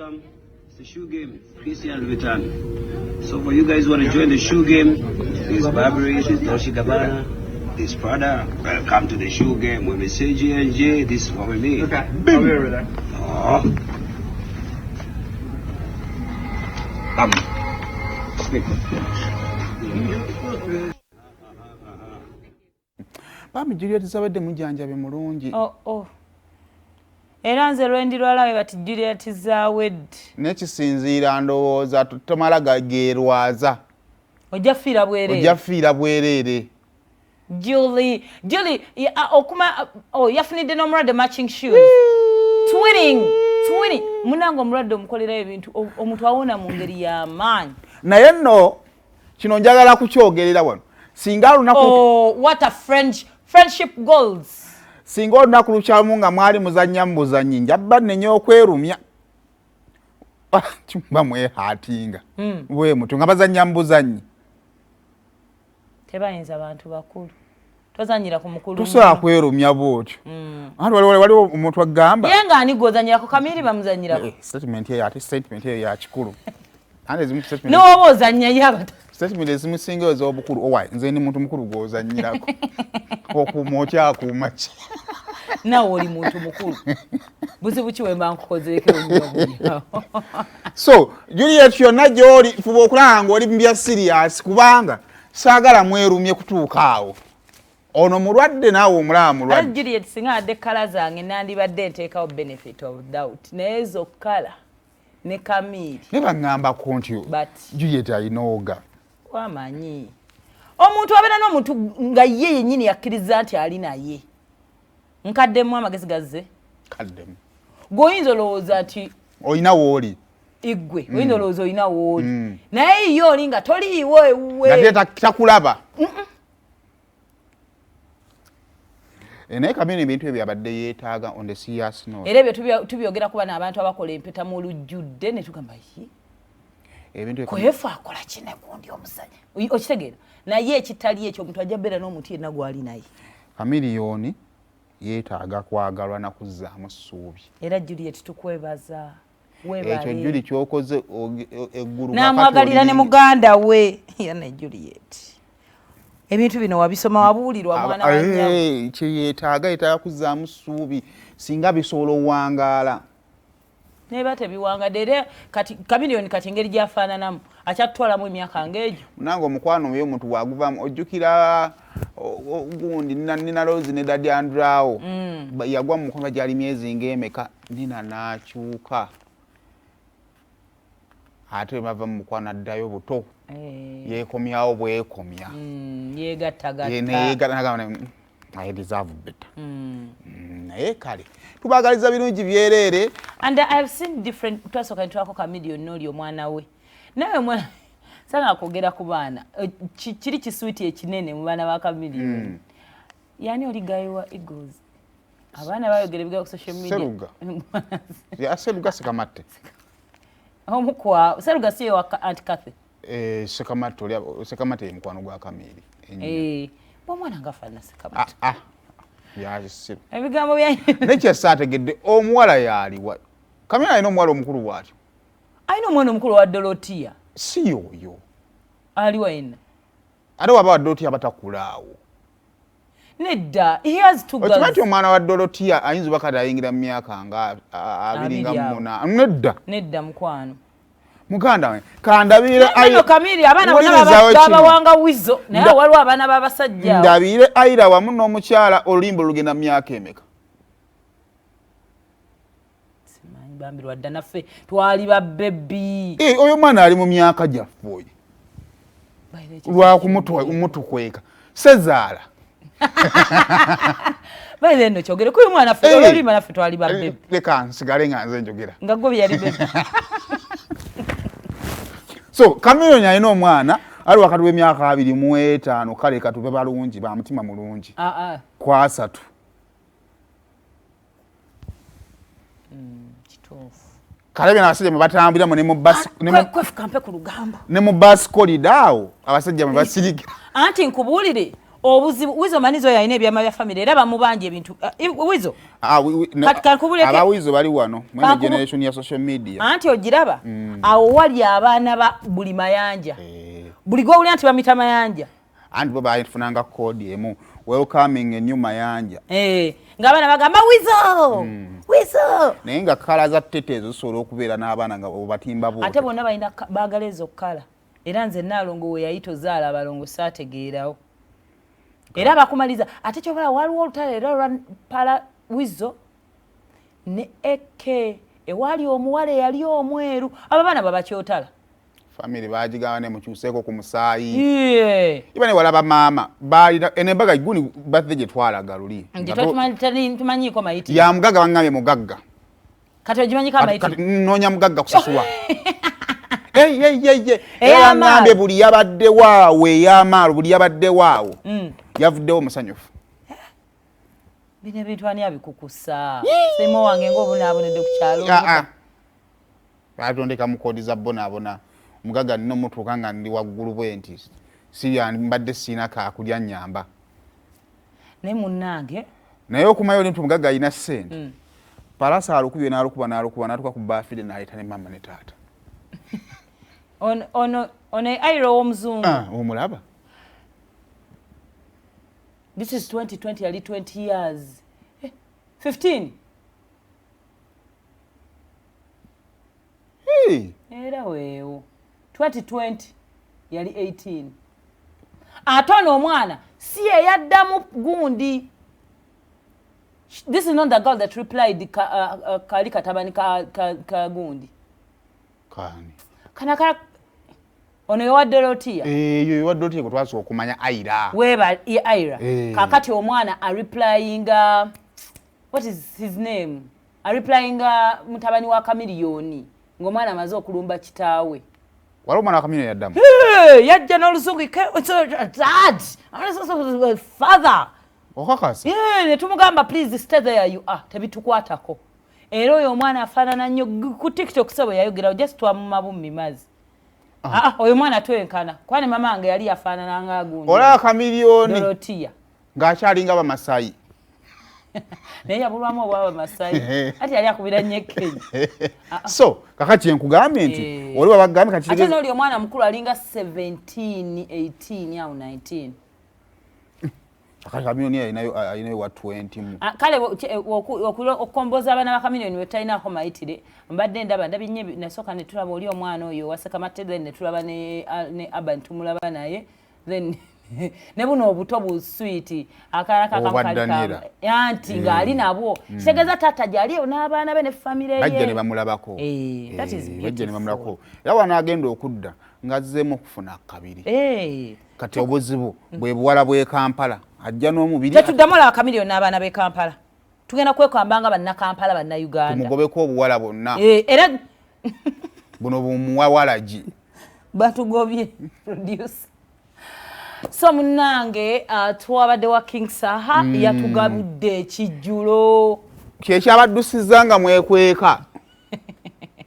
Welcome. It's the shoe game, Christian Louboutin. So for you guys who want to join the shoe game, there's Burberry, there's Dolce Gabbana, there's Prada. Welcome to the shoe game. When we say G and J, this is what we mean. Okay, I'll be over there. Oh. Bam. Speak. Bambi Juliet Zawedde mujjanjabi mulungi. Oh. Era nze lwendirwala we bati Juliet Zawedde. Nekisinziira ndowooza tomala gageerwaza. Ojja fiira bwereere. Ojja fiira bwereere. Julie, Julie, okuma, oh, yafunidde n'omulwadde matching shoes. Twinning, twinning. Munange omulwadde omukolerayo ebintu, omuntu awona mu ngeri y'amaanyi. Naye nno kino njagala kukyogerera wano. Singa olunaku Oh, what a friendship goals. Singa olunaku lukyamu nga mwali muzannya mu buzannyi, njabba nnenya okwerumya. Kimba mwehaatinga. Bwe mutyo nga bazannya mu buzannyi. Tebayinza bantu bakulu. Tozannyira ku mukulu. Tosobola kwerumya bw'otyo. Anti waliwo omuntu agamba. Ye nga ani gw'ozannyirako? Kamiri bamuzannyirako. Statement eyo ate statement eyo ya kikulu. Anti ezimu statement. N'oba ozannya ye abata. Statement ezimu singa ez'obukulu. Owaye nze ndi muntu mukulu gw'ozannyirako. Okuuma okyakuuma ki? Naawe oli muntu mukulu. Buzibu ki bwe mba nkukozeeko ennyo? So, Juliet yonna gy'oli fuba okulaba ng'oli mu bya serious kubanga saagala mwerumye kutuuka awo. Ono mulwadde naawe omulaba mulwadde. Ate Juliet singa adde kkala zange nandibadde nteekawo benefit of doubt. Naye ezo kkala ne Kamiri. Naye baŋŋambako nti Juliet alina oga. Wamanyi. Omuntu abeera n'omuntu nga ye yennyini yakkiriza nti ali naye. Nkaddemu amagezi gazze? Kaddemu. Gw'oyinza olowooza nti olina w'oli. Igwe, oyinza olowooza olina w'oli. Naye ye oli nga toliiwo ewuwe. Nga takulaba. Naye Kamiri ebintu ebyo abadde yeetaaga on the serious note. Era ebyo tubyogera kuba n'abantu abakola empeta mu lujjudde ne tugamba ye. Ebintu Kwefu akola kine gundi omusajja. Okitegeera. Naye ekitali ekyo omuntu ajja beera n'omuntu yenna gw'ali naye. Chameleone yeetaaga kwagalwa na kuzzaamu ssuubi. Era Juliet tukwebaza. Ekyo Julie ky'okoze eggulu n'amwagalira ne muganda we. Yana Juliet. Ebintu bino wabisoma wabuulirwa mwana wa nnyabo. Kye yeetaaga yeetaaga kuzzaamu ssuubi singa bisobola owangaala. Naye batebiwangadde era kati Chameleone kati engeri gy'afaananamu akyatutwalamu emyaka ng'egyo. Munange omukwano oyo omuntu bw'aguvaamu ojjukira gundi Nina Rose ne Daddy Andrao. Yagwa mu mukono gyali myezi ng'emeka Nina n'akyuka. Ate bava mu mukwano addayo buto. Yeekomyawo bwekomya. Yeegattagatta. I deserve better. Naye kale tubaagaliza birungi byereere. And I have seen different twasooka ne twako Chameleone n'oli omwana we. Naye omwana sanga kwogera ku baana kiri kiswiti ekinene mu baana ba Chameleone. Yani oli guy wa Eagles. Abaana bayogera ebigambo ku social media. Seruga. Ya Seruga Sekamatte. Omukwa Seruga si wa Aunt Cathy. Sekamatte oli Sekamatte ye mukwano gwa Kamiri. Omwana nga afaanana Sekamatte. Byakisiru. Ebigambo bya Naye kye saategedde omuwala y'aliwa. Kamiri alina omuwala omukulu bw'atyo. Alina omwana omukulu wa Dorotia. Si y'oyo. Aliwa yenna. Ate waba wa Dorotia abatakula awo. Nedda, he has two girls. Okimanyi nti omwana wa Dorotia ayinza oba kati ayingira mu myaka nga 28. Nedda. Nedda mukwano. Muganda wange, kandabire Ayo Kamiri abaana bonna babawanga wizo naye waliwo abaana b'abasajja. Ndabire Aira wamu n'omukyala oluyimba olugenda mu myaka emeka. Simanyi bambi lwadda naffe twali ba baby. Oyo mwana ali mu myaka gyaffe oyo. Lwakumutukweka. Sezaala. By then no kyogere kuyo mwana ffe oluyimba naffe twali ba baby. Leka nsigale nga nze njogera. Nga gwe yali baby. So Chameleone alina omwana ali wakati w'emyaka 25 kale katube balungi ba mutima mulungi. Kwasatu. Kituufu. Kale bino abasajja mwe batambulira ne mu bus kwefu kampe ku lugambo. Ne mu bus corridor awo abasajja mwe basirika. Anti nkubuulire Obuzibu Wizo Manizo yalina ebyama bya family era bamubanja ebintu. Wizo. Ah, aba Wizo bali wano mwene generation ya social media. Anti ogiraba awo wali abaana ba buli Mayanja. Buli gw'owulira nti bamuyita Mayanja. Anti bo bafunanga code emu, welcoming a new Mayanja. Ng'abaana bagamba Wizo, Wizo. Naye nga colour za Tete ezo zisobola okubeera n'abaana nga obatimba bo. Ate bonna balina baagala ezo colour. Era nze Nnaalongo we yayita ozaala abalongo saategeerawo. Era bakumaliza ate kyobala waliwo olutalo era olwa Pala Wizo ne Eke ewaali omuwala eyali omweru, abo abaana babakyotala. Family bagigamba ne mukyuseeko ku musaayi. Iba ne walaba maama baalina eno embaga guni birthday gye twalaga luli. Tumanyiiko mayiti. Ya mugagga bangambye mugagga. Kati ogimanyiko amayiti? Kati nnoonya mugagga kusasulwa. Era ngambye buli yabadde waawo ey'amaalo, buli yabadde waawo yavuddewo omusanyufu. Bino ebintu ani abikukusa? Simo wange ng'obunaabonedde ku kyalo. Batondeka mu code za bonaabona. Omugagga nina omutuuka nga ndi waggulu bwe nti sirya mbadde sirina kaakulya nnyamba. Naye munnange. Naye okumayo oli nti omugagga alina ssente. Palasa alukubye n'alukuba n'alukuba n'atuuka ku birthday n'aleeta ne maama ne taata. Ono Aira ow'omuzungu. Omulaba? This is 2020, yali 20 years. 15. Era weewo. 2020 yali 18. Ate ono omwana si ye yaddamu gundi. This is not the girl that replied kali katabani ka gundi. Kani? Kana ka ono yowa Dorotia. Eyo yowa Dorotia gwe twasooka okumanya Aira. Weba ye Aira. Kakati omwana a replyinga, what is his name? A replyinga mutabani wa Chameleone ng'omwana amaze okulumba kitaawe. Waliwo omwana wa Chameleone yaddamu. Yajja n'oluzungu, dad, father. Okakasa? Ne tumugamba please stay there you are, tebitukwatako. Era oyo omwana afaanana nnyo ku TikTok sebo yayogera just twamuma bummi mazzi. Oyo mwana twenkana kuba ne mama wange yali yafaanana nga gundi. Olaba Chameleone. Dorotia. Ng'akyalinga Bamasayi. Naye yabulwamu obwa Bamasayi. Ati yali akubira nnyo Kenya. So kakati kye nkugambye nti oli wabagambye kati ate n'oli omwana mukulu alinga 17, 18 awo 19. Kakati Chameleone alinayo wa 20 mu. Kale okukomboza abaana ba Chameleone we talinaako mayitire, mbadde ndaba ndabye nnyo nasooka ne tulaba oli omwana oyo owa Ssekamatte, then ne tulaba ne Urban tumulaba naye, then ne buno obuto bu sweet akaana ka Obwa kamu kali Daniela. Anti ng'ali nabwo. Kitegeeza taata gy'ali n'abaana be ne family ye. Bajja ne bamulabako. That is Bajja ne beautiful. bamulabako. Era wanaagenda okudda ng'azzeemu okufuna kabiri. Kati obuzibu bwe buwala bw'e Kampala ajja n'omubiri. Tetuddamu olaba Chameleone n'abaana b'e Kampala. Tugenda kwekamba nga bannakampala bannayuganda. Tumugobeko obuwala bwonna. Era buno bumuwawalagi. Batugobye producer. So munnange, twabadde wa King Saha, yatugabudde ekijjulo. Kye kyabaddusiza nga mwekweka.